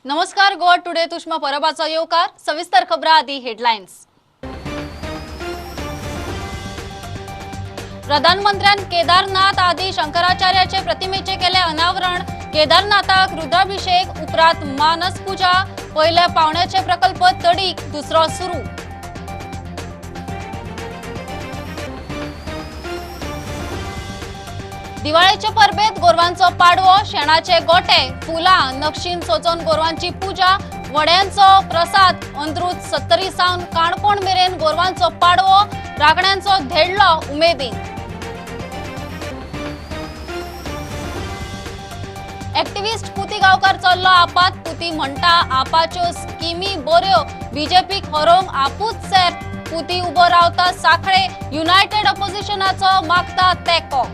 नमस्कार, गोवा टुडे तुष्मा परबाचो येवकार. सविस्तर खबरा आदी हेडलायन्स. प्रधानमंत्र्यान केदारनाथ आदी शंकराचार्याचे प्रतिमेचे केले अनावरण. केदारनाथाक रुद्राभिषेक उपरांत मानस पूजा. पयल्या पावण्याचे प्रकल्प तडीक, दुसरो सुरू. दिवाळेचे परबेत गोरवांचो पाडवो, शेणाचे गोटे, फुलां नक्षीन सजोवन गोरवांची पूजा, वड्यांचो प्रसाद. अंद्रूत 70 सावन काणकोण मेरेन गोरवांचो पाडवो, राखण्यांचो धेडलो उमेदीन. एक्टिविस्ट पुती गांवकार चल्लो आपात. पुती म्हणटा आपाच्यो स्किमी बऱ्यो, बीजेपीक हरोवंक आपूच सेर्त. पुती उबो रावता साखळे, युनायटेड अपोजिशनाचो मागता तेंको.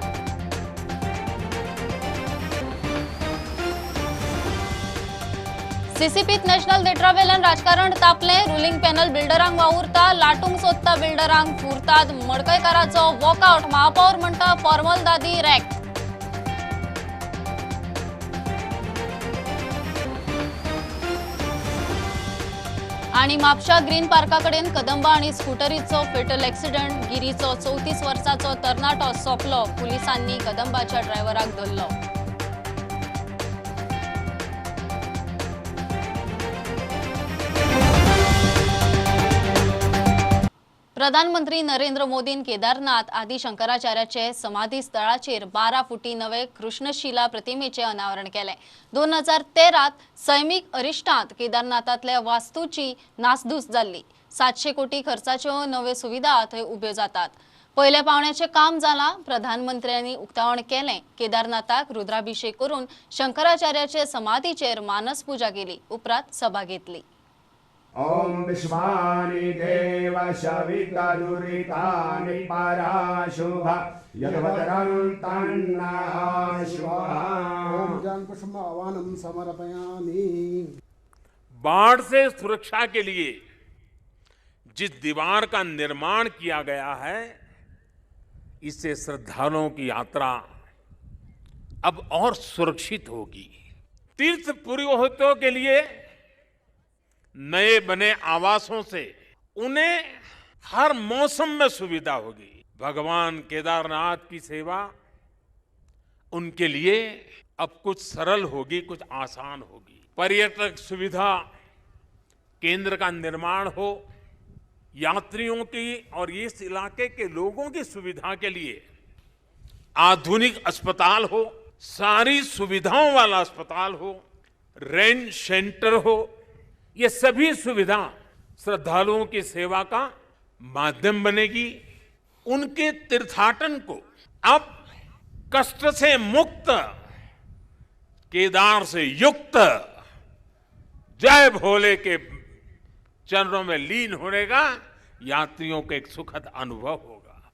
सीसीपीत नॅशनल थिएटरावेल्यान राजकारण तापलें. रुलिंग पॅनल बिल्डरांक वावुरता, लाटूंक सोदता बिल्डरांक. फुरतात मडकयकाराचो वॉकआउट. महापौर म्हणटा फॉर्मल दादी रॅक. आणि म्हापशा ग्रीन पार्का कडेन कदंबा आणि स्कुटरीचो फेटल एक्सिडंट. गिरीचो 34 वर्साचो तरणाटो सोंपलो. पुलिसांनी कदंबाच्या ड्रायव्हराक धरलो. प्रधानमंत्री नरेंद्र मोदीन केदारनाथ आदी शंकराचार्याचे समाधी स्थळाचेर 12 फुटी नवे कृष्णशिला प्रतिमेचे अनावरण केले. 2013 सैमीक अरिश्टांत केदारनाथांतल्या वास्तूची नासधूस जाल्ली. 700 कोटी खर्चाच्यो नव्यो सुविधा थंय उब्यो जातात. पयल्या पावण्याचें काम जालां. प्रधानमंत्र्यांनी उक्तावण केलें. केदारनाथाक रुद्राभिषेक करून शंकराचार्याचे समाधीचेर मानस पूजा केली. उपरांत सभा घेतली. ओम विश्वानि देव सविता दुरितानि पराशुभ यद्वदरं तन्नाश्वः. ओम जान आवाहनं समर्पयामि. बाढ़ से सुरक्षा के लिए जिस दीवार का निर्माण किया गया है, इससे श्रद्धालुओं की यात्रा अब और सुरक्षित होगी. तीर्थ पुरोहितों के लिए नए बने आवासों से उन्हें हर मौसम में सुविधा होगी. भगवान केदारनाथ की सेवा उनके लिए अब कुछ सरल होगी, कुछ आसान होगी. पर्यटक सुविधा केंद्र का निर्माण हो, यात्रियों की और इस इलाके के लोगों की सुविधा के लिए आधुनिक अस्पताल हो, सारी सुविधाओं वाला अस्पताल हो, रेंट सेंटर हो. ये सभी सुविधा श्रद्धालुओं की सेवा का माध्यम बनेगी. उनके तीर्थाटन को अब कष्ट से मुक्त, केदार से युक्त, जय भोले के चरणों में लीन होने का यात्रियों को एक सुखद अनुभव होगा.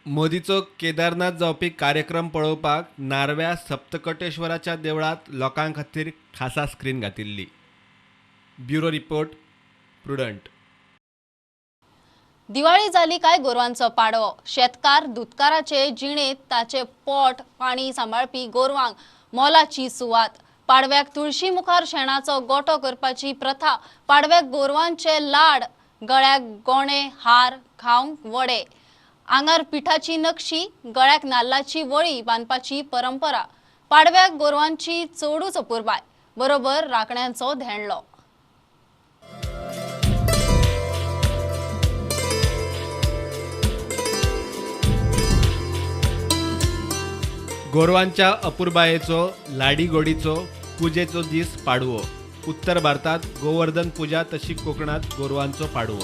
मोदीचो केदारनाथ जावपी कार्यक्रम पळोवपाक नार्व्या सप्तकटेश्वराच्या देवळांत लोकां खातीर खासा screen घातिल्ली. Bureau report, Prudent. Diwali जाली काय गोरवांचो पाडवो. शेतकार दुदकाराचे जिणेंत ताचे पोट पाणी सांबाळपी गोरवांक मोलाची सुवात. पाडव्याक तुळशी मुखार शेणाचो गोटो करपाची प्रथा. पाडव्याक गोरवांचे लाड, गळ्याक गोणे हार, खावंक वडे, आंगार पिठाची नक्षी, गळ्याक नाल्लाची वळी बांदपाची परंपरा. पाडव्याक गोरवांची चडूच अपुरबाय, बरोबर राखण्यांचो धेंडलो. गोरवांच्या अपुरबायेचो, लाडीगोडीचो, पुजेचो दीस पाडवो. उत्तर भारतात गोवर्धन पूजा तशी कोकणात गोरवांचो पाडवो.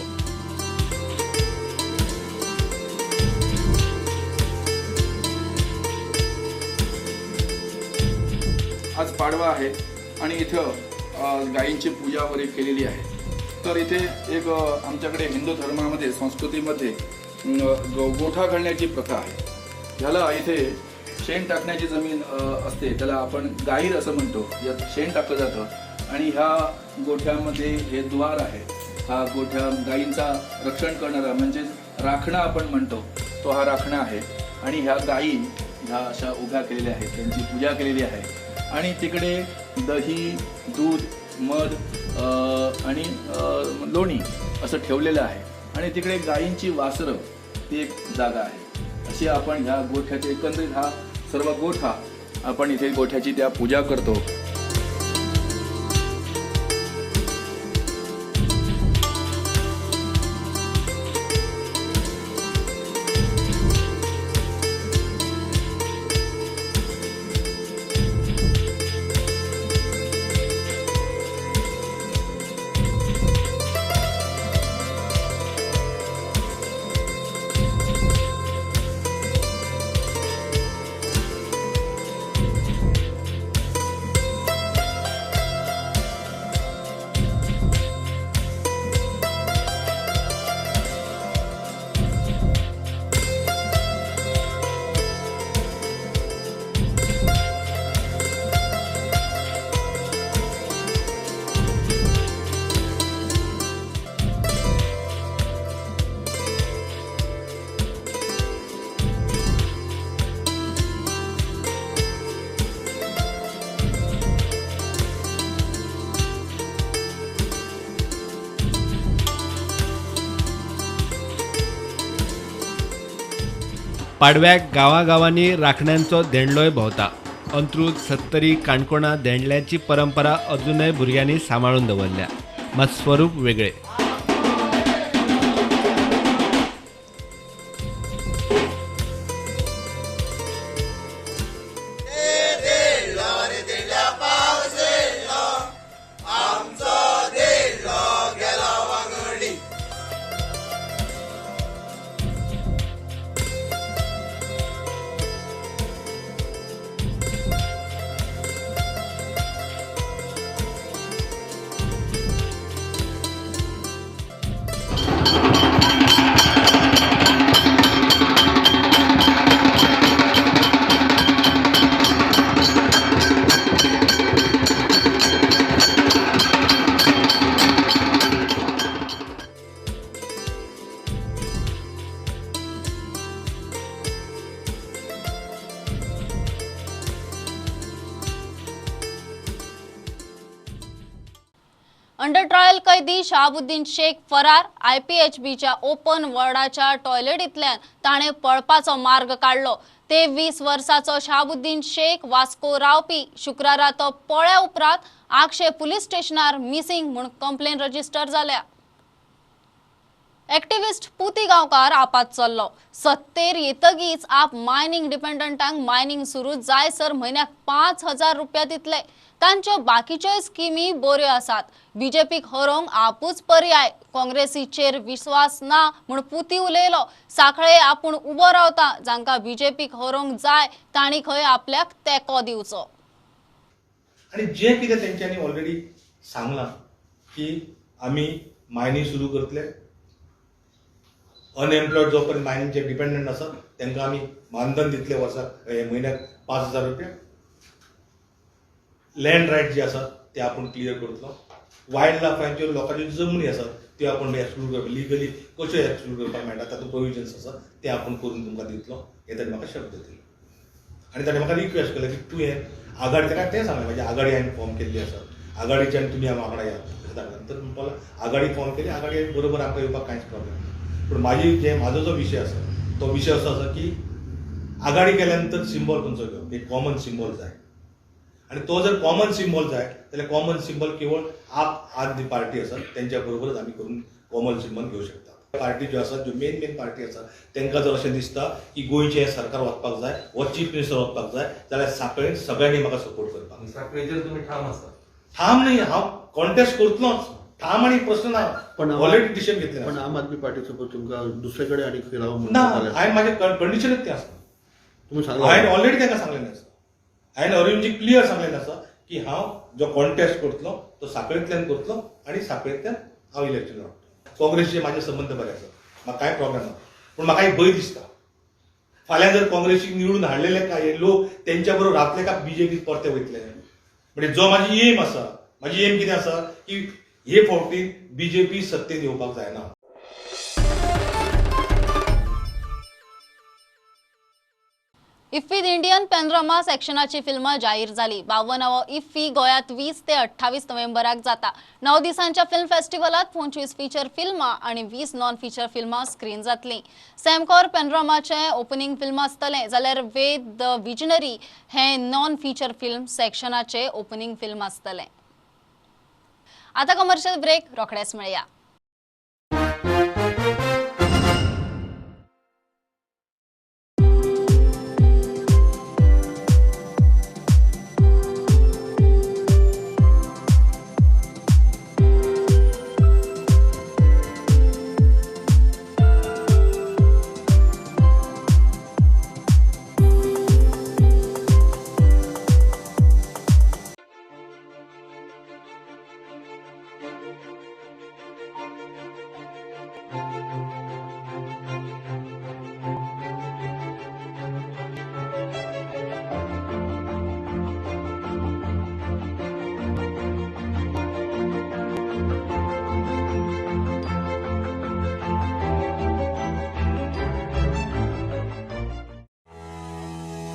आज पाडवा आहे आणि इथं गायींची पूजा वगैरे केलेली आहे. तर इथे एक आमच्याकडे हिंदू धर्मामध्ये संस्कृतीमध्ये गोठा घालण्याची प्रथा आहे. ह्याला इथे शेण टाकण्याची जमीन असते, त्याला आपण गाईर असं म्हणतो. यात शेण टाकलं जातं आणि ह्या गोठ्यामध्ये हे द्वार आहे. हा गोठ्या गायींचा रक्षण करणारा म्हणजे राखणा आपण म्हणतो, तो हा राखणा आहे. आणि ह्या गायी ह्या अशा उभ्या केलेल्या आहेत, त्यांची पूजा केलेली आहे. आणि तिकडे दही दूध मध आणि लोणी असं ठेवलेलं आहे आणि तिकडे गायींची वासरं ती एक जागा आहे. अशी आपण ह्या गोठ्याचे एकंदरीत हा सर्व गोठा आपण इथे गोठ्याची त्या पूजा करतो. पाडव्याक गावागावांनी राखण्यांचो धेंडलोय भोंवता. अंत्रुज, सत्तरी, काणकोणा धेंडल्याची परंपरा अजूनय भुरग्यांनी सांबाळून दवरल्या, मात स्वरूप वेगळे. अंडर ट्रायल कैदी शहाबुद्दीन शेख फरार. आयपीएचबीच्या ओपन वॉर्डाच्या टॉयलेटींतल्यान ताणें पळपाचो मार्ग काडलो. 23 वर्साचो शहाबुद्दीन शेख वास्को रावपी. शुक्रारा तो पळ्या उपरांत आगशे पुलीस स्टेशनार मिसिंग म्हूण कंप्लेन रजिस्टर जाल्या. एक्टिविस्ट पुती गांवकार आपात चल्लो. सत्तेर येतगीच आप मायनिंग डिपेंडंटांक मायनिंग सुरू जायसर म्हयन्याक 5,000 रुपया दितले. तांच्यो बाकीच्योय स्किमी बऱ्यो आसात. बीजेपीक हरोवंक आपूच पर्याय. काँग्रेसीचेर विश्वास ना म्हूण पुती उलयलो. साखळे आपूण उबो रावता. जांकां बीजेपीक हरोवंक जाय तांणी खंय आपल्याक तेंको दिवचो. आनी जें कितें तेंच्यांनी ऑलरेडी सांगलां की आमी मायनिंग सुरू करतले, अनएम्प्लॉयड जो पर्यंत मायनिंगचेर डिपेंडंट आसा तांकां आमी मानधन दितले वर्साक म्हयन्याक 5,000 रुपया. लँड रायट जे आसा ते आपूण क्लियर करतलो. वायल्ड लायफांच्यो लोकांच्यो जमनी आसात त्यो आपूण एक्सक्लूड करपाक लिगली कश्यो एक्सक्लूड करपाक मेळटा तातूंत प्रोविजन्स आसा ते आपूण करून तुमकां दितलो हें ताणें म्हाका शब्द दिलो. आनी ताणें म्हाका रिक्वेस्ट केलें की तुवें आघाडी, ताका तें सांगलें म्हाजी आघाडी हांवें फॉर्म केल्ली आसा, आघाडीच्यान तुमी वांगडा येयात अशें सांगलें. तर म्हणपाक आघाडी फॉर्म केली, आघाडी बरोबर आमकां येवपाक कांयच प्रॉब्लेम ना. पूण म्हाजी जे म्हाजो जो विशय आसा तो विशय असो आसा की आघाडी केल्या नंतर सिंबॉल खंयचो घेवप, एक कॉमन सिंबॉल जाय. आनी तो जर कॉमन सिंबॉल जाय जाल्यार कॉमन सिंबॉल केवळ आप आदमी पार्टी आसा तेंच्या बरोबरच आमी करून कॉमन सिंबॉल घेवं शकता. पार्टी ज्यो आसा, ज्यो मेन मेन पार्टी आसा तांकां जर अशें दिसता की गोंयचें हें सरकार वचपाक जाय, हो चीफ मिनिस्टर वचपाक जाय जाल्यार सांखळेन सगळ्यांनी म्हाका सपोर्ट करपाक. सांखळेचेर तुमी ठाम आसा? ठाम न्ही, हांव कॉन्टेस्ट करतलोच. ठाम आनी प्रश्न ना, पण ऑलरेडी डिसिजन घेतलें. पण आम आदमी पार्टीचो तुमकां दुसरे कडेन आनी खंय रावूंक ना, हांवें म्हाजें कंडिशनूच तें आसा. तुमी सांगलां? हांवें ऑलरेडी तांकां सांगलेलें आसा. हांवें अरविंदजी क्लियर सांगलेलें आसा की हांव जो कॉन्टेस्ट करतलो तो सांखळेंतल्यान करतलो आनी सांखळेंतल्यान हांव इलेक्शन लढतलो. काँग्रेसीचे म्हाजे संबंद बरे आसात, म्हाका कांय प्रॉब्लेम ना. पूण म्हाका एक भंय दिसता, फाल्यां जर काँग्रेसीक निवडून हाडलेले काय लोक तेंच्या बरोबर रावतले काय बीजेपी परते वयतले. म्हणजे जो म्हाजी एम आसा, म्हाजी एम कितें आसा की हे फावटी बीजेपी सत्तेत येवपाक जायना. इफ्फीत इंडियन पॅनोरमा सेक्शनाची फिल्मां जाहीर जाली. 52वो इफ्फी गोंयांत 20 ते 28 नोव्हेंबराक जाता. 9 दिसांच्या फिल्म फेस्टिवलात 25 फीचर फिल्मां आनी 20 नॉन फीचर फिल्मां स्क्रीन जातली. सॅमकॉर पॅनोरमाचें ओपनिंग फिल्म आसतलें, जाल्यार वेद the visionary हें नॉन फीचर फिल्म सेक्शनाचें ओपनिंग फिल्म आसतलें. आतां कमर्शियल ब्रेक, रोखडेच मेळया.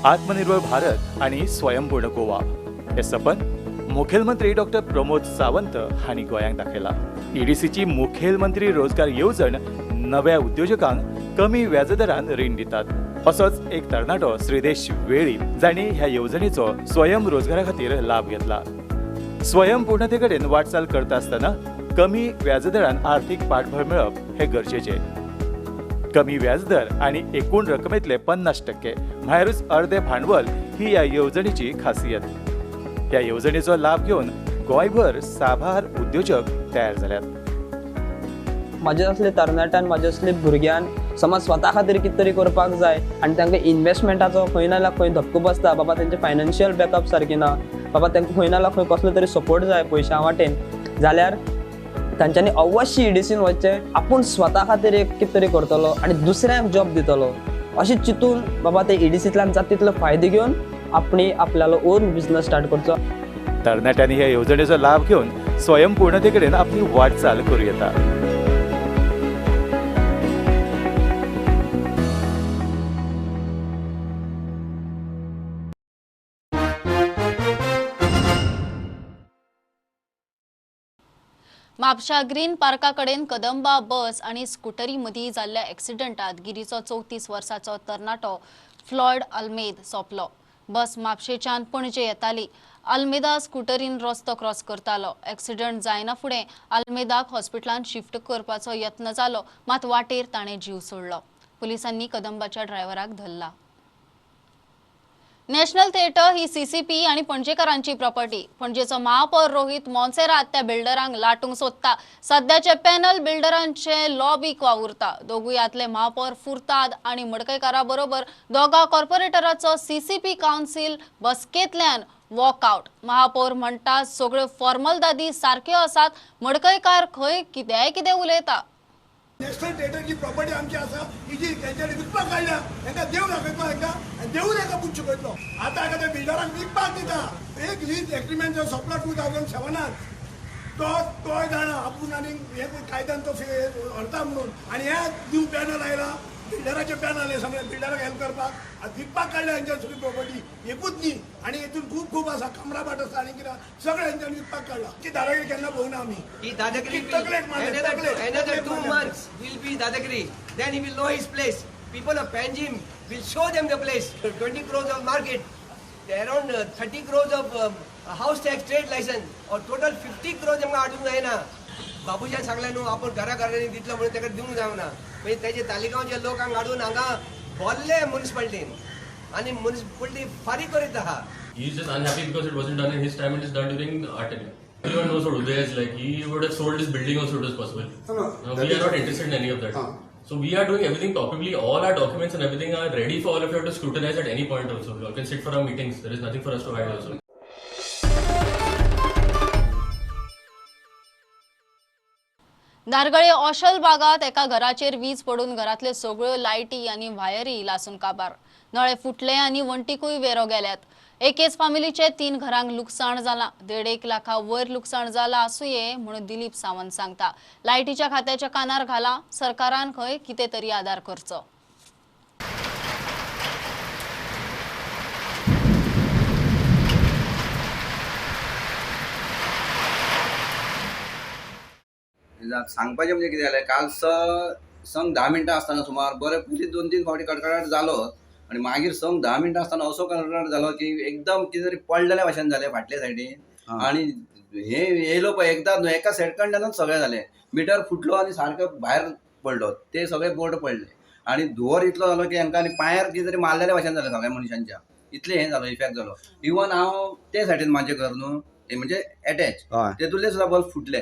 आत्मनिर्भर भारत आणि स्वयंपूर्ण गोवा हे सपन मुखेलमंत्री डॉक्टर प्रमोद सावंत हांणी गोंयांक दाखयला. ईडीसीची मुखेलमंत्री रोजगार येवजण नव्या उद्योजकांक कमी व्याजदरान रीण दितात. असोच एक तरणाटो श्रीदेश वेळीप जांणी ह्या येवजणेचो स्वयं रोजगारा खातीर लाभ घेतला. स्वयंपूर्णते कडेन वाटचाल करता आसतना कमी व्याजदरान आर्थीक पाठबळ मेळप हे गरजेचें. कमी व्याजदर आणि एकूण रकमेतले 50% म्हळ्यारूच अर्धे भांडवल ही ह्या येवजणेची खासियत. ह्या येवजणेचो लाभ घेवन गोंयभर साबार उद्योजक तयार जाल्यात. म्हाजे असले तरणाट्यान, म्हाजे असले भुरग्यान समज स्वता खातीर कितें तरी करपाक जाय आनी तांकां इन्वेस्टमेंटाचो खंय ना जाल्यार खंय धक्को बसता. बाबा तेंचे फायनान्शियल बॅकअप सारकें ना, बाबा तांकां खंय ना जाल्यार खंय कसलो तरी सपोर्ट जाय पयशां वाटेन, जाल्यार तांच्यांनी अवश्य ईडीसीन वचचें. आपूण स्वता खातीर एक कितें तरी करतलो आनी दुसऱ्यांक जॉब दितलो अशें चिंतून बाबा ते ईडीसींतल्यान जाता तितलो फायदो घेवन आपणी आपल्यालो ओन बिजनस स्टार्ट करचो. तरणाट्यांनी ह्या येवजणेचो लाभ घेवन स्वयंपूर्णते कडेन आपली वाटचाल करूं येता. म्हापशा ग्रीन पार्का कडेन कदंबा बस आनी स्कुटरी मदीं जाल्ल्या एक्सिडंटात गिरीचो 34 वर्सांचो तरणाटो फ्लॉयड अल्मेद सोंपलो. बस म्हापशेच्यान पणजे येताली. अल्मेदा स्कुटरीन रस्तो क्रॉस करतालो. एक्सिडंट जायना फुडें अल्मेदाक हॉस्पिटलांत शिफ्ट करपाचो यत्न जालो, मात वाटेर ताणें जीव सोडलो. पुलिसांनी कदंबाच्या ड्रायव्हराक धरला. नॅशनल थिएटर ही सीसीपी आणि पणजेकारांची प्रॉपर्टी. पणजेचो महापौर रोहित मोन्सेरात त्या बिल्डरांक लाटूंक सोदता. सद्याचे पॅनल बिल्डरांचे लॉबीक वावुरता. दोगूय आतले महापौर फुर्ताद आणि मडकयकारा बरोबर दोगा कॉर्पोरेटराचो सीसीपी काउन्सिल बसकेंतल्यान वॉकआउट. महापौर म्हणटा सगळ्यो फॉर्मलदादी सारक्यो आसात, मडकयकार खंय कित्याय कितें उलयता. नॅशनल थिएटरची प्रॉपर्टी आमची आसा, ही जी तेंच्यांनी विकपाक काडल्या हेंकां देव दाखयतलो, हेंकां देवूच हेंकां पूत शिकयतलो. आतां एका त्या बिल्डरांक विकपाक दिता. एक लीज एग्रीमेंट जो सोंपला 2007 तो तोय जाणा आपूण आनी हे कायद्यान तो व्हरता म्हणून, आनी हे न्यू पॅनल आयला, बिल्डराचे पॅनल हे सगळे बिल्डराक हेल्प करपाक आतां विकपाक काडल्या हेंच्या सगळी प्रॉपर्टी एकूच न्ही, आनी हितून खूब खूब आसा, कमराबाट आसा आनी कितें सगळें हेंच्यांनी विकपाक काडला. ती दादागिरी केन्ना पळोवना आमी. ही दादागिरी another 2 months will be dadagiri. Then he will know his place. People of Panjim will show them the place. 20 crores of market, around 30 crores of house tax, trade license, or total 50 crores आमकां हाडूंक जायना. बाबूच्यान सांगलें न्हू आपूण घरा घरांनी दितलो म्हणून ताका दिवंक जावना. मागीर तेजे तालिगांवचे लोकांक हाडून हांगा भरले मुनिसिपालिटीन आनी मुनिसिपालिटी फारीक करीत आहा. He is just unhappy because it wasn't done in his time and it's done during our tenure. Everyone knows what Uday is like. He would have sold his building also if it was possible. No, no, we are not interested in any of that. So we are doing everything properly. All our documents and everything are ready for all of you to scrutinize at any point also. You all can sit for our meetings. There is nothing for us to hide also. Dargale Oshal बागात एका घराचेर वीज पडून घरातले सगळ्यो लायटी आनी वायरी लासून काबार. नळे फुटले आनी वण्टीकूय वेरो गेल्यात. एकेच फामिलीचे 3 घरांक लुकसाण जालां. 1.5 लाखा वयर लुकसाण जालां आसुये म्हणून दिलीप सावंत सांगता. लायटीच्या खात्याच्या कानार घाला, सरकारान खंय कितें तरी आदार करचो. सांगपाचें म्हणजे कितें जालें, काल संक 10 मिनटां आसतना सुमार बरें पयलीं 2-3 फावटी कडकडाट जालो आनी मागीर संक 10 मिनटां आसतना असो कडकडाट जालो की एकदम कितें तरी पडलेल्या भाशेन जालें फाटल्या सायडीन. आनी हे येयलो पळय एकदां न्हू, एका सेकंडानूच सगळें जालें. मिटर फुटलो आनी सारको भायर पडलो, ते सगळे बोर्ड पडले आनी धुंवर इतलो जालो की हांकां आनी पांयार कितें तरी मारलेल्या भाशेन जालें सगळ्या मनशांच्या, इतलें हें जालो, इफेक्ट जालो. इवन हांव ते सायडीन म्हाजें घर न्हू म्हणजे एटॅच, तेतूंतले सुद्दां बल्ब फुटले,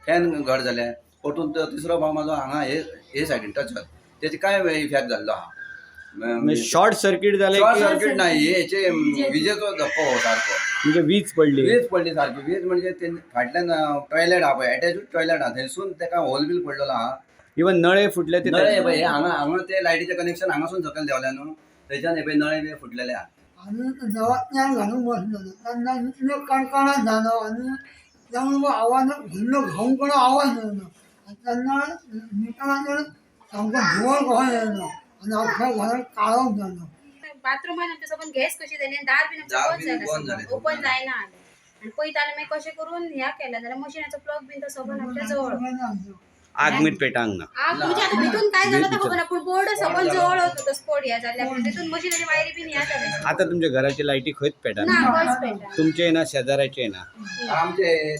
फॅन घट जाले. परतून तिसरो भाव म्हाजो हांगा हे सायडीन टच जालो, तेजे कांय इफेक्ट जाल्लो आहा. शॉर्ट सर्किट जालें? शॉर्ट सर्किट ना, हेचे विजेचो धक्को हो सारको, म्हणजे वीज पडली, वीज पडली सारकी. वीज म्हणजे ते फाटल्यान टॉयलेट आहा पळय, एटॅच टॉयलेट आहा, थंयसून तेका होल बील पडलेलो आहा. इवन नळे फुटले ते, नळे पळय हांगा हांगा ते लायटीचें कनेक्शन हांगासून सकयल देंवल्या न्हू, थंयच्यान हे पळय नळे बी फुटलेले आहा. आनी देवांतल्यान घालून बसलो तेन्ना इतलो काणकाणान जालो आनी त्यामुळे आवाज व्हडलो घाऊन कोणा आवाज येयलो आनी तेन्ना मिटराचेर सामको धुंवर कसो येयलो आनी अख्ख्या घरात काळोख जालो. बाथरुमान आमच्या सबंद गॅस कशी जाली आनी दार बीन आमचें बंद जालें, ओपन जायना आलें. आनी पळयता जाल्यार मागीर कशें करून ह्या केलें जाल्यार मशिनाचो प्लग बीन तो सबंद आमच्या जवळ. आग मीठ पेटांक ना, आग म्हणजे आतां भितून काय जालें तें खबर ना, पूण बोर्ड सबंद जवळ होतो तो स्फोट ह्या जाल्ल्या, तितून मशिनाची वायरी बीन ह्या जालें. आता तुमच्या घराची लायटी खंयच पेटाना? ना, खंयच पेटाना. तुमचे ना, शेजाराचे ना? आमचे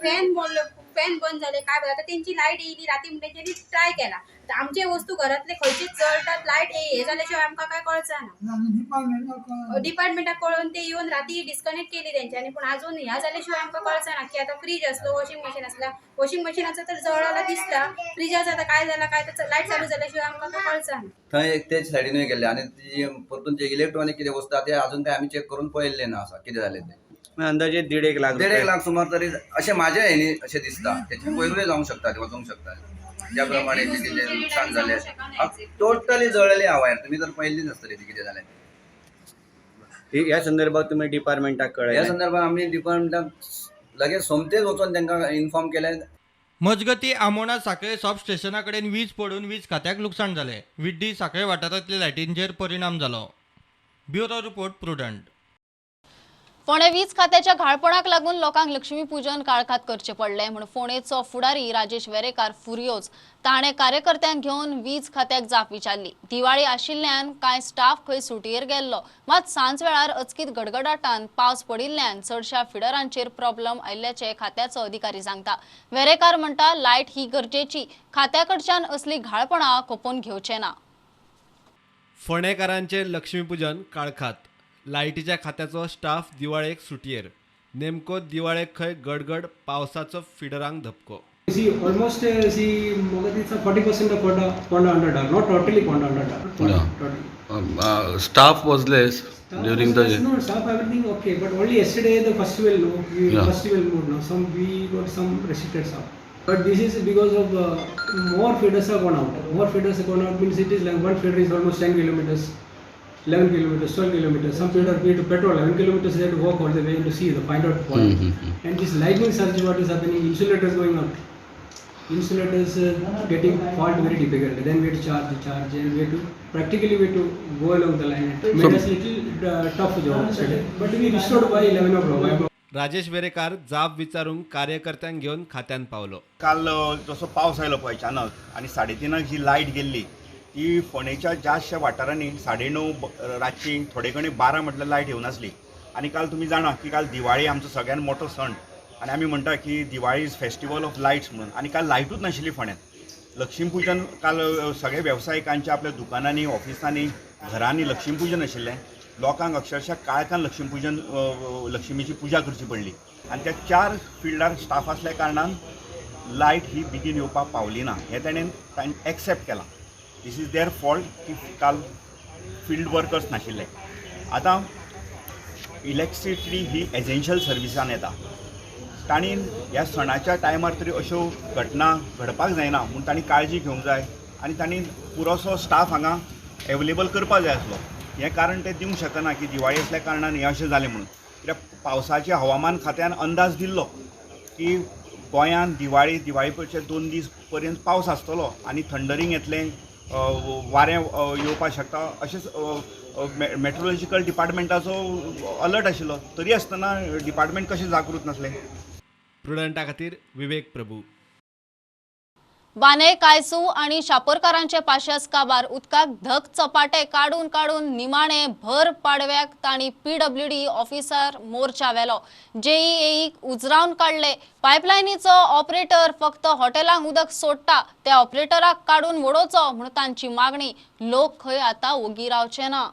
फॅन फॅन बंद जाले काय आतां तेंची लायट येयली राती म्हणटा तेंच्यांनी ट्राय केला. आमचे वस्तू घरांतले खंयचीच जळटात, लायट हे जाल्या शिवाय आमकां काय कळचा ना. डिपार्टमेंटाक कळोवन ते येवन राती डिस्कनेक्ट केली तेंच्यांनी, पूण अजून ह्या जाल्या शिवाय आमकां कळचा ना की आतां फ्रीज आसलो, वॉशिंग मशीन आसला, वॉशिंग मशिनाचो तर जळला दिसता, फ्रिजाचो आतां काय जाला काय लायट चालू जाल्या शिवाय आमकां काय कळचा ना. थंय तेच सायडीनूय गेल्ले आनी ती परतून जे इलेक्ट्रॉनीक कितें वस्तू आहा ते अजून काय आमी चॅक करून पळयल्लें ना आसा कितें जालें तें. अंदाजे 1.5 लाख, 1.5 लाख सुमार तरी अशें म्हाज्या हेनी अशें दिसता, तेच्या वयरूय जावंक शकता, वचूंक शकता. ज्या प्रमाणे कितें नुकसान जालें, टोटली जळलेली आहा वायर, तुमी तर पळयल्ली नासतली ती कितें जालें. ह्या संदर्भात तुमी डिपार्टमेंटाक कळयलें? ह्या संदर्भात आमी डिपार्टमेंटाक लगेच सोमतेच वचोन तांकां इन्फॉर्म केलें. मजगती आमोणा साखळे सब स्टेशना कडेन वीज पडून वीज खात्याक लुकसाण जालें. विड्डी साखळे वाठारांतल्या लायटींचेर परिणाम जालो. Bureau report, Prudent. फोंडें वीज खात्याच्या घाळपणाक लागून लोकांक लक्ष्मीपूजन काळखात करचें पडलें म्हूण फोंडेचो फुडारी राजेश वेरेकार फुर्योज. ताणें कार्यकर्त्यांक घेवन वीज खात्याक जाप विचारली. दिवाळी आशिल्ल्यान कांय स्टाफ खंय सुटयेर गेल्लो, मात सांज वेळार अचकीत गडगडाटान पावस पडिल्ल्यान चडशा फिडरांचेर प्रॉब्लम आयिल्ल्याचें खात्याचो अधिकारी सांगता. वेरेकार म्हणटा, लायट ही गरजेची, खात्या कडच्यान असली घाळपणां खपोवन घेवचे ना. फोंडेकारांचें लक्ष्मीपूजन काळखात. लायटीच्या खात्याचो स्टाफ दिवाळेक सुटयेर. नेमको दिवाळेक खंय गडगड पावसाचो फिडरांक धपको. See, almost see, it's 40% of Ponda under dark, not totally Ponda under dark. Yeah. Staff was less staff during was the less, no, staff everything okay, but only yesterday the festival, no, we, yeah. Festival mood, no, some we got some restricted staff. But this is because of more feeders have gone out. More feeders have gone out means it is like one feeder is almost 10 kilometers, 11 kilometers, 12 kilometers. Some feeder we have to petrol 11 kilometers, they have to walk all the way to see the find out point. Mm-hmm. And this lightning surge, what is happening? Insulators going out. Insulators getting fault very difficult. Then we have to charge, and we have to practically we have to go along the line. It made us little tough job today, but we restored by 11 o'clock. Rajesh Verekar जाब विचारूंक कार्यकर्त्यांक घेवन खात्यान पावलो. काल जसो पावस आयलो पळय अचानक आनी 3:30 जी लायट गेल्ली ती फोंडेच्या जास्तशा वाठारांनी 9:30 रातची थोडे कडेन 12 म्हटल्यार लायट येवं नासली. आनी काल तुमी जाणा की काल दिवाळी आमचो सगळ्यान मोठो सण आनी आमी म्हणटा की Diwali is festival of lights म्हणून, आनी काल लायटूच नाशिल्ली फोंड्यांत. लक्ष्मीपूजन काल सगळ्या वेवसायिकांच्या आपल्या दुकानांनी, ऑफिसांनी, घरांनी लक्ष्मीपूजन आशिल्लें. लोकांक अक्षरशः काळखान लक्ष्मीपूजन लक्ष्मीची पुजा करची पडली आनी त्या 4 फिल्डार स्टाफ आसल्या कारणान लायट ही बेगीन येवपाक पावली ना हें ताणें एक्सेप्ट केलां. This is there fault की काल फिल्ड वर्कर्स नाशिल्ले. आतां इलेक्ट्रिसिटी ही एसेन्शियल सर्विसान येता, तांणी ह्या सणाच्या टायमार तरी अश्यो घटना घडपाक जायना म्हूण तांणी काळजी घेवंक जाय आनी तांणी पुरोसो स्टाफ हांगा एवेलेबल करपाक जाय आसलो. हें कारण ते दिवंक शकना की दिवाळी आसल्या कारणान हें अशें जालें म्हणून. कित्याक पावसाच्या हवामान खात्यान अंदाज दिल्लो की गोंयांत दिवाळी पयचे 2 दीस पर्यंत पावस आसतलो आनी थंडरींग येतलें, वारें येवपाक शकता अशेंच मेट्रोलॉजिकल डिपार्टमेंटाचो अलर्ट आशिल्लो. तरी आसतना डिपार्टमेंट कशें जागृत नासलें. प्रुडंटा खातीर विवेक प्रभू. बाने कायसू आणि शापोरकारांचे पाशेस काबार उदकाक धग चपाटे काडून काडून निमाणे भर पाडव्याक तांणी पीडब्ल्यूडी ऑफिसर मोर्चा व्हेलो. जेईएईक उजरावन काडले. पायपलायनीचो ऑपरेटर फक्त हॉटेलांक उदक सोडटा, त्या ऑपरेटराक काडून वडोवचो म्हणून तांची मागणी. लोक खंय आतां ओगी रावचे ना.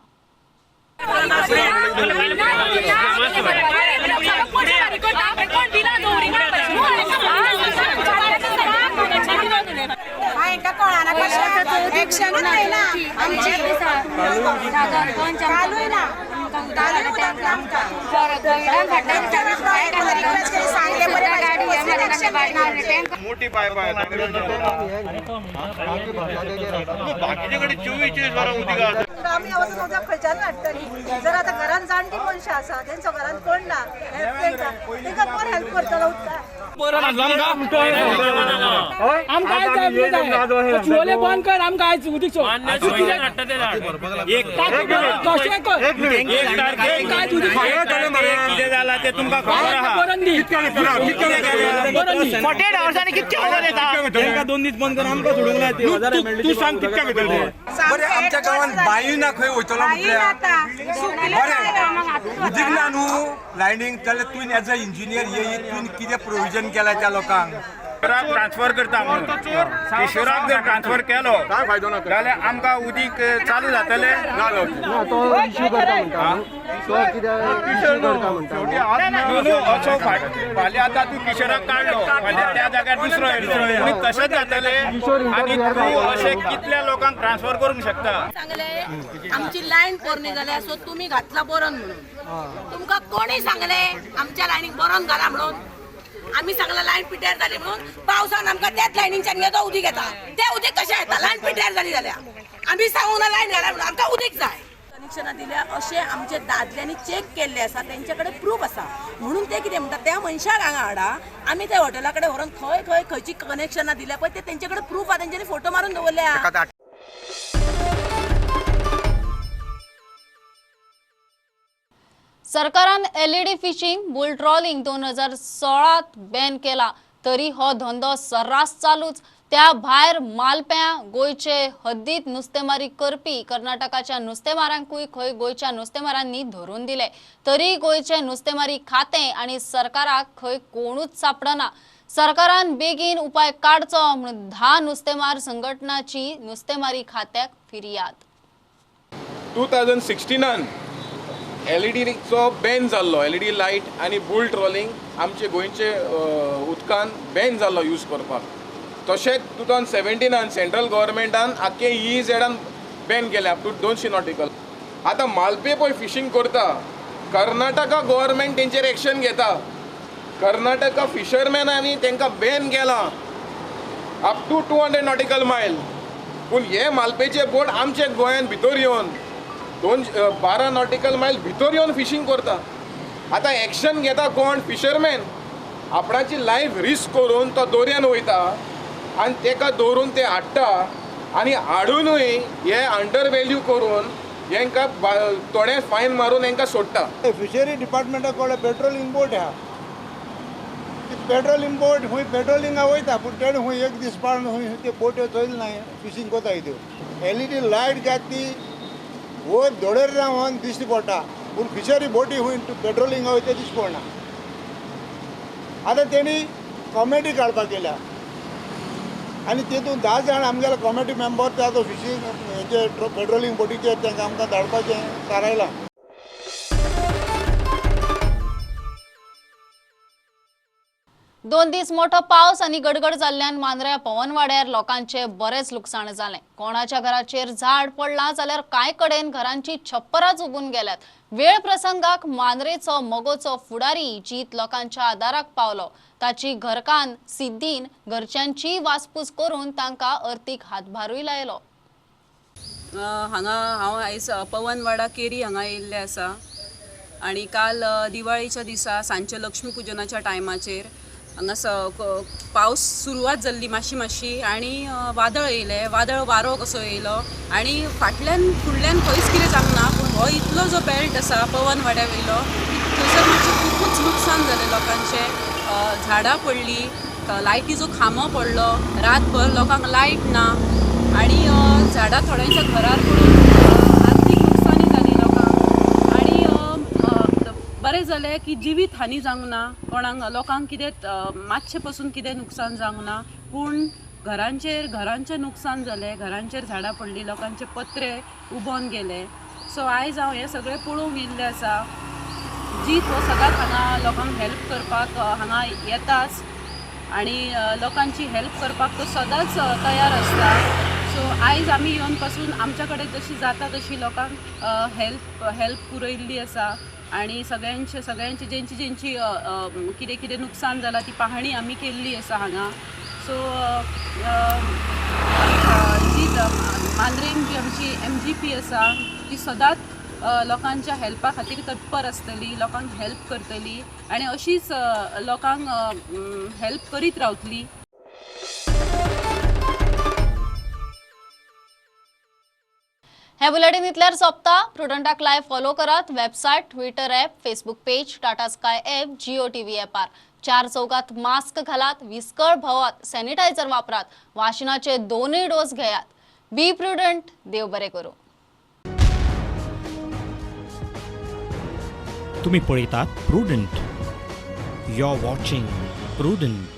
मोठी पायप आहे बाकीचे कडे 24 वरां उदक आसा. आमी वचून उदक खंयच्यान हाडटली? जर आतां घरान जाणटी मनशां आसा, तेंचो घरान कोण ना, तेंकां कोण हेल्प करतलो उदकाक? चुवले बंद कर, आमकां आयज उदीक सोड. कितें जालां तें तुमकां खबर आहा. दोन दीस बंद कर, आमकां सोडूंक ना. तूं सांग कितक्या घेतले? बरें, आमच्या गांवांत बांय ना, खंय वयतलो म्हटल्यार बरें उदीक ना न्हू लायनींग, जाल्यार तुवें एज अ इंजिनियर येयी तुवें कितें प्रोविजन केलां त्या लोकांक? ट्रान्सफर करता म्हणून किशोराक जर ट्रान्सफर केलो जाल्यार आमकां उदीक चालू जातलें. न्हू असो फाल्यां आतां तूं किशोराक काडलो, फाल्यां त्या जाग्यार दुसरो येयलो, पूण तशेंच जातलें. आनी तूं अशें कितल्या लोकांक ट्रान्सफर करूंक शकता? सांगले आमची लायन पोरणी जाल्या, सो तुमी घातला बोरन म्हणून. तुमकां कोणी सांगले आमच्या लायनीक बोरन घाला म्हणून? आमी सांगला लायन पिड्ड्यार जाली म्हणून. पावसान आमकां त्याच लायनीच्यान तो उदीक येता, ते उदीक कशें येता? लायन पिड्ड्यार जाली जाल्यार आमी सांगूं ना लायन घाला म्हणून, आमकां उदीक जाय. कनेक्शनां दिल्या अशें आमचे दादल्यांनी चॅक केल्ले आसा, तेंचे कडेन प्रूफ आसा म्हणून ते कितें म्हणटा, त्या मनशाक हांगा हाडा, आमी त्या हॉटेला कडेन व्हरोन खंय खंय खंयची कनेक्शनां दिल्या पळय ते तेंचे कडेन प्रूफ आसा, तेंच्यांनी फोटो मारून दवरल्या. सरकारान LED fishing bull trawling 2016 ban केला, तरी हो धंदो सर्रास चालूच. त्या भायर मालप्यां गोंयचे हद्दीत नुस्तेमारी करपी कर्नाटकाच्या नुस्तेमारांकूय खंय गोंयच्या नुस्तेमारांनी धरून दिले, तरी गोंयचे नुस्तेमारी खातें आनी सरकाराक खंय कोणूच सापडना. सरकारान बेगीन उपाय काडचो म्हणून 10 नुस्तेमार संघटनाची नुस्तेमारी खात्याक फिर्याद. 2016 एलईडीचो बॅन जाल्लो, एलईडी लायट आनी बुल ट्रॉलिंग आमचे गोंयचे उदकान बॅन जाल्लो यूज करपाक. तशेंच 2017 सेंट्रल गव्हर्मेंटान आख्खे EEZान बॅन केलें अप टू 200 नॉटिकल. आतां मालपे पळय फिशींग करता, कर्नाटका गव्हर्मेंट तेंचेर एक्शन घेता. कर्नाटका फिशरमॅनांनी तांकां बॅन केलां अप टू 200 नॉटिकल मायल. पूण हे मालपेचे बोट आमचे गोंयान भितर येवन 12 नॉटिकल मायल भितर येवन फिशींग करता. आतां एक्शन घेता कोण? फिशरमॅन. आपणाची लायफ रिस्क करून तो दोरयान वयता आनी तेका दवरून ते हाडटा आनी हाडुनूय हे अंडर वेल्यू करून हेंकां थोडे फायन मारून हेंकां सोडटा. फिशरी डिपार्टमेंटा कडेन पेट्रोलिंग बोट आहा, ती पेट्रोलिंग बोट खूंय पेट्रोलिंगा वयता, पूण तेणें खूंय एक दीस पाळून खूंय त्यो बोट्यो चोयल्यो ना, फिशींग कोताय त्यो. एलईडी लायट घात ती वयर दोडेर रावन दिश्टी पडटा, पूण फिशरी बोटी खूंय पेट्रोलिंगा वयता दिश्टी पडना. आतां तेणी कॉमेडी काडपाक केल्या आनी तितून 10 जाण आमगेले कॉमिटी मेंबर ते आतां फिशींग हेचे पेट्रोलिंग बोटीचेर तांकां आमकां धाडपाचें थारायलां. दोन दीस मोठो पावस आनी गडगड जाल्ल्यान मांद्र्या पवनवाड्यार लोकांचे बरेच लुकसाण जालें. कोणाच्या घराचेर झाड पडलां जाल्यार कांय कडेन घरांची छप्पराच उबून गेल्यात. वेळ प्रसंगाक मांद्रेचो मगोचो फुडारी जीत लोकांच्या आदाराक पावलो. ताची घरकान्न सिद्धीन घरच्यांची वासपूस करून तांकां अर्थीक हातभारूय लायलो. हांगा हांव आयज पवनवाडा केरी हांगा येयल्लें आसा आनी काल दिवाळीच्या दिसा सांजचे लक्ष्मी पुजनाच्या टायमाचेर हांगा पावस सुरवात जाल्ली मातशी मातशी आनी वादळ येयलें, वादळ वारो कसो येयलो आनी फाटल्यान फुडल्यान खंयच कितें जावंक ना, पूण हो इतलो जो बेल्ट आसा पवनवाड्या वयलो थंयसर मातशें खुबूच लुकसाण जालें लोकांचें. झाडां पडली, लायटीचो खांबो पडलो, रातभर लोकांक लायट ना आनी झाडां थोड्यांच्या घरार पडून आर्थीक लुकसाणी जाली लोकांक. आनी बरें जालें की जिवीत हानी जावंक ना कोणाक, लोकांक कितें मातशें पसून कितें नुकसान जावंक ना, पूण घरांचें नुकसान जालें, घरांचेर झाडां पडलीं, लोकांचे पत्रे उबोन गेले. सो आयज हांव हें सगळें पळोवंक येयल्लें आसा. जीत हो सदांच हांगा लोकांक हेल्प करपाक हांगा येताच आनी लोकांची हेल्प करपाक तो सदांच तयार आसता. सो आयज आमी येवन पासून आमच्या कडेन जशी जाता तशी लोकांक हेल्प पुरयल्ली आसा आनी सगळ्यांचे जेंची जेंची कितें कितें नुकसान जालां ती पाहणी आमी केल्ली आसा हांगा. सो जी मांद्रेम जी आमची MGP आसा ती सदांच लोकांच्या हेल्पा खातीर तत्पर आसतली, लोकांक हेल्प करतली आनी अशीच लोकांक हेल्प करीत रावतली. हे बुलेटिन इतल्यार सोंपता. प्रुडंटाक लायव्ह फॉलो करात website, Twitter app, Facebook page, Tata Sky app, Jio TV ॲपार. 4 चौकात मास्क घालात, विस्कळ भोवात, सॅनिटायझर वापरात, वाशिनाचे 2 डोस घेयात. बी प्रुडंट. देव बरें करूं. तुम्ही पळयतात Prudent. You are watching Prudent.